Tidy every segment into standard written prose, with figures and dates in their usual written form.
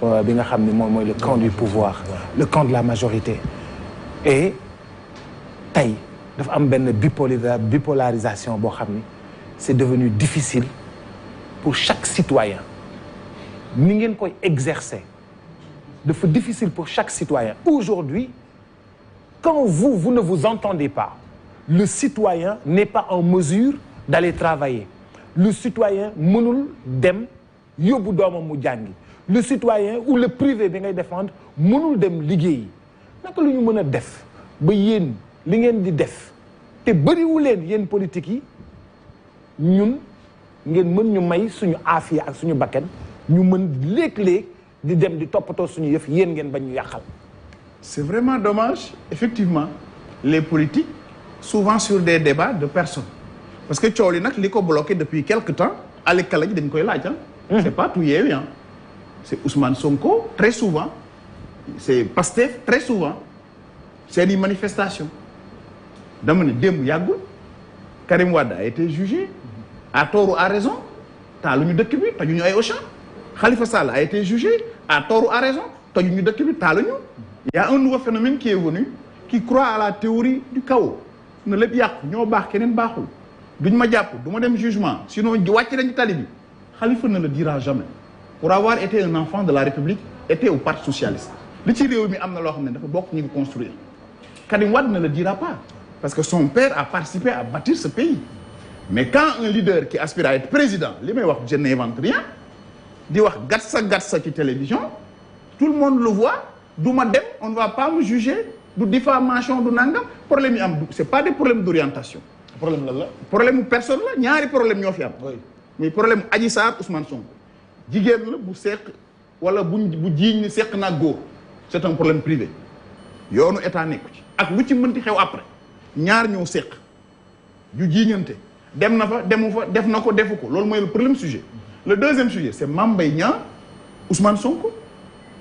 bi nga xam ne moom mooy le camp du pouvoir le camp de la majorité et tey dafa am benn bipolarisation boo xam ni c'est devenu difficile pour chaque citoyen ni ngeen koy exercer dafa difficile pour chaque citoyen aujourd'hui quand vous ne vous entendez pas le citoyen n'est pas en mesure d'aller travailler le citoyen mënul dem yóbbu doomam mu jàngi le citoyen ou le privé bi ngay défendre mënul dem liggéeyi naka lu ñu mën a def ba yéen li ngeen di def te bëriwu leen yéen politique yi ñun ngeen mën ñu may suñu aafiya ak suñu bakken ñu mën léeg-léeg di dem di toppatoo suñu yëf yéen ngeen bañ ñu yàqal. C'est vraiment dommage effectivement les politiques souvent sur des débats de personnes parce que coow li nag li ko bloqué depuis quelque temps Ali Kala ji dañ koy laaj c'est pas tout Yewwi c'est Ousmane Sonko très souvent c'est Pastef très souvent seeni manifestation dama ne démb yàggul Karim Wade a été jugé à tort ou à raison taaluñu dëkk bi tojuñu ay Auchan Khalifa Sall a été jugé à tort ou à raison tojuñu dëkk bi taaluñu. Il y a un nouveau phénomène qui est venu qui croit à la théorie du chaos ne lépp yàqu ñoo baax keneen baaxul duñ ma jàpp du ma dem jugement sinon wàcc nañu tali bi Khalifa ne le dira jamais pour avoir été un enfant de la République était au Parti socialiste li ci réew mi am na loo xam ne dafa bokk ñu ngi construire Karim Wade ne le dira pas parce que son père a participé à bâtir ce pays mais quand un leader qui aspire à être président li may wax je n'invente rien di wax gatsa ci télévision tout le monde le voit du ma dem on ne va pas me juger du diffamation du nangam problème yi am du c'est pas des problèmes d'orientation. problème lan la. problème mu personne la ñaari problème ñoo fi am. oui muy problème Adji Sarr Ousmane Sonko jigéen la bu seq wala bu jiiñ ni seq naa góor c'est un problème privé yoonu état nekku ci ak lu ci mënti xew après ñaar ñoo seq ju jiiñante dem na fa demu fa def na ko defu ko loolu mooy le premier sujet. le deuxième sujet c'est Mame Mbaye Niang Ousmane Sonko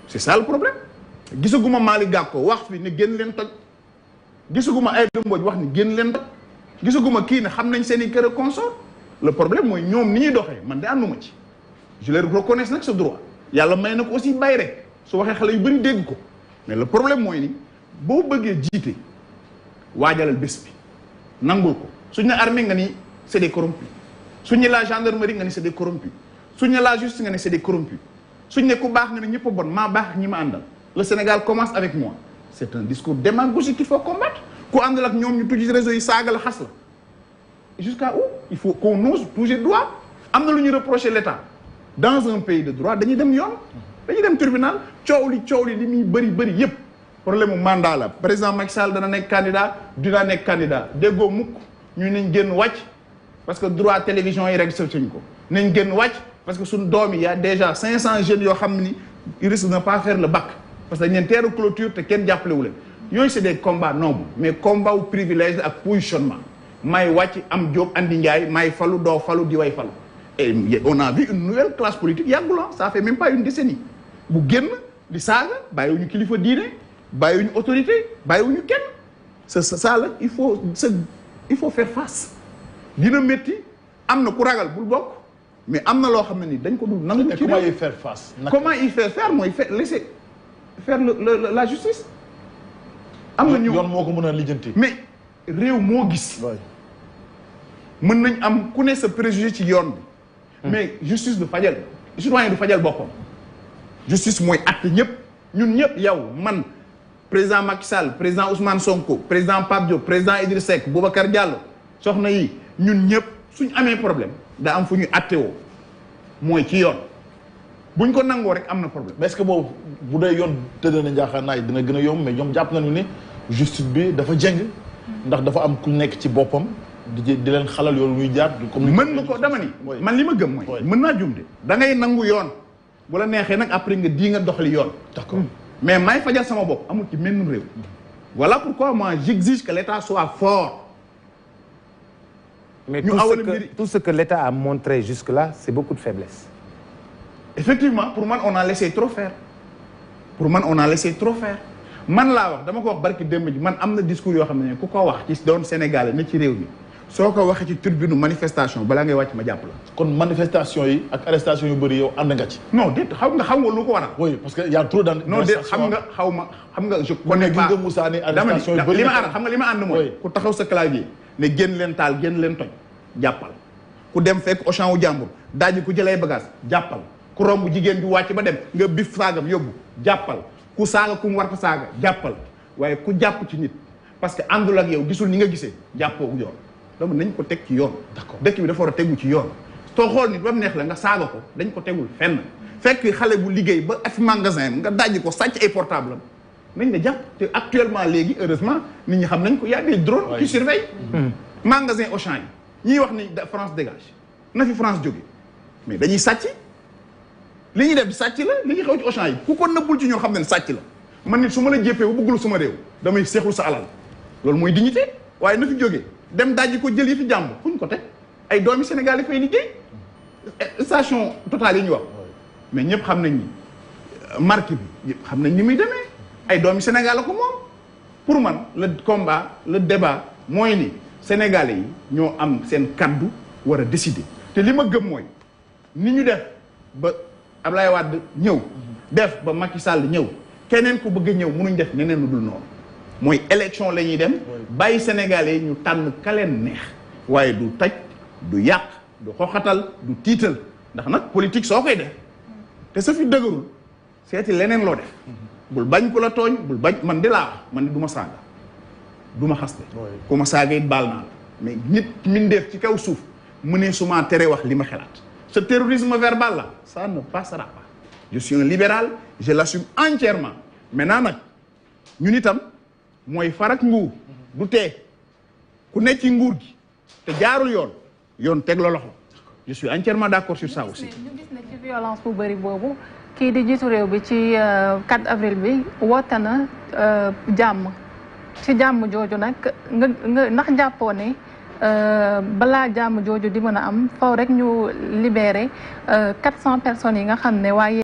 c'est ça le problème. gisaguma Malick Gakou wax fi ne génn leen toj gisaguma Aïda Mbodj wax ni génn leen toj gisaguma kii ne xam nañ seen i kër consort le problème mooy ñoom ni ñuy doxee man de ànduma ci je leur reconnais nag ce droit yàlla may na ko aussi bay rek su waxee xale yu bëri dégg ko mais le problème mooy ni boo bëggee jiite waajalal bés bi nangul ko suñ ne armée nga ni c'est des corrompus suñ ne la gendarmerie nga ni c'est des corrompus suñ ne la justice nga ni c'est des corrompus suñ ne ku baax nga ne ñëpp a bon maa baax ñi ma àndal le Sénégal commence avec moi c'est un discours démagogique qu'il faut combattre ku àndal ak ñoom ñu tuji réseau yi saaga la xas la jusqu'à où il faut qu'on ose toucher droit am na lu ñuy reprocher l'État dans un pays de droit dañuy dem yoon dañuy dem tribunal coow li li muy bëri yépp problème mu mandat la président Macky Sall dana nekk candidat dina nekk candidat déggoo mukk ñu nañ génn wàcc parce que droit télévision yi rek sëcc ko nañ génn wàcc parce que suñu doom yi y a déjà 500 jeunes yoo xam ni ils risquent de ne pas faire le bac parce que dañ leen teeru clôture te kenn jàppalewu leen yooyu c'est des combats nobles mais combat wu privilège ak positionnement may wàcc am jóob andi njaay may falu doo falu di way falu et on a vu une nouvelle classe politique yàggul ça fait même pas une décennie bu génn di saaga bàyyiwuñu kilifa diine bàyyiwuñu autorité bàyyiwuñu kenn c'est ça la il faut faire face dina métti am na ku ragal bul bokk mais am na loo xam ne ni dañ ko dul nangu ci comment y faire face comment y faire mooy laisser faire la justice am na ñu yoon moo ko mën a lijjanti mais réew moo gis mën nañ am ku ne sa préjugé ci yoon bi mais justice du fajal citoyen du fajal boppam justice mooy àtte ñëpp ñun ñëpp yow man président Macky Sall président Ousmane Sonko président Pape Diop président Idriss Seck Boubacar Diallo soxna yi ñun ñëpp suñ amee problème da am fu ñu àttewoo mooy ci yoon buñ ko nangoo rek am na problème. mais est-ce que boobu bu dee yoon tëdd na njaaxaanaay dina gën a yomb mais ñoom jàpp nañu ni justice bi dafa jeng ndax dafa am ku nekk ci boppam di leen xalal yoon muy jaar. comme mën nga ko dama ni man li ma gëm mooy. mën naa jum de da ngay nangu yoon bu la neexee nag après nga di nga doxali yoon. d'accord mais may fajal sama bopp amul ci menn réew. voilà pourquoi moi j'exige que l'État soit fort. mais tout ce que l'État a montré jusque-là c'est beaucoup de faiblesse. effectivement pour man on a laissé trop faire man laa wax dama ko wax barki démb ji man am na discours yoo xam ne ku ko wax ci doon Sénégalais na ci réew mi soo ko waxee ci tribune manifestation balaa ngay wàcc ma jàpp la. kon manifestation yi ak arrestation yu bëri yow ànd nga ci. non déet xam nga lu ko waral. oui parce que y' a trop d' non déet xam nga je connais pas. Moussa ni arrestation yu bëri li ma ànd xam nga li ma ànd mooy. ku taxaw sa clavier ne génn leen taal génn leen toj jàppal. ku dem fekk Auchan wu jàmbur daaji ku jëlay bagage jàppal. ku romb jigéen ju wàcc ba dem nga bif saagam yóbbu jàppal. ku saaga ku mu war ko saaga jàppal waaye ku jàpp ci nit parce que àndul ak yow gisul ni nga gisee jàppoo yoon. donc nañ ko teg ci yoon. d'accord dëkk bi dafa war a tegu ci yoon. soo xool nit ba mu neex la nga saaga ko dañ ko tegul fenn fekk xale bu liggéey ba af magasin nga dajji ko sàcc ay portable am nañ la jàpp te actuellement léegi heureusement nit ñi xam nañ ko y a des drones qui surveillent. magasin Auchan yi ñiy wax ni France dégage na fi France jóge mais dañuy sàcc li ñuy def di sàcc la li ñuy xew ci Auchan yi ku ko nëbbul ci ñoo xam ne sàcc la man nit su ma la jéppee bu bëggul suma réew damay seexlu sa alal loolu mooy dignité waaye na fi jógee dem dajji ko jël yi fi jàmbur fu ñu ko teg ay doomi Sénégal yi fay liggéey station Total yi ñu wax mais ñëpp xam nañ ni marque bi yëpp xam nañ ni muy demee ay doomi Sénégal la ko moom pour man le combat le débat mooy ni Sénégalais yi ñoo am seen kaddu war a décider te li ma gëm mooy ni ñu def ba Ablaye Wade ñëw def ba Macky Sall ñëw keneen ku bëgg a ñëw mënuñ def neneen lu dul noonu mooy élection la ñuy dem bàyyi Sénégalais yi ñu tànn ka leen neex waaye du taj du yàq du xoxatal du tiital ndax nag politique soo koy def te sa fi dëgërul seeti leneen loo def bul bañ ku la tooñ bul bañ man di laa wax man ni du ma saaga du ma xaste ku ma saaga it baal naa la mais nit mindeef ci kaw suuf mu ne suma tere wax li ma xelaat ce terrorisme verbal là ça ne passera pas je suis un libéral je l'assume entièrement maintenant nag ñun itam mooy farak nguur du tee ku nekk ci nguur gi te jaarul yoon teg la loxo je suis entièrement d'accord sur ça aussi. ñu gis ne ci violence bu bëri boobu kii di jiitu réew bi ci 4 avril bi woote na jàmm ci jàmm jooju nag nga ndax jàppoo ne balaa jàmm jooju di mën a am faw rek ñu libérer 400 personnes yi nga xam ne waaye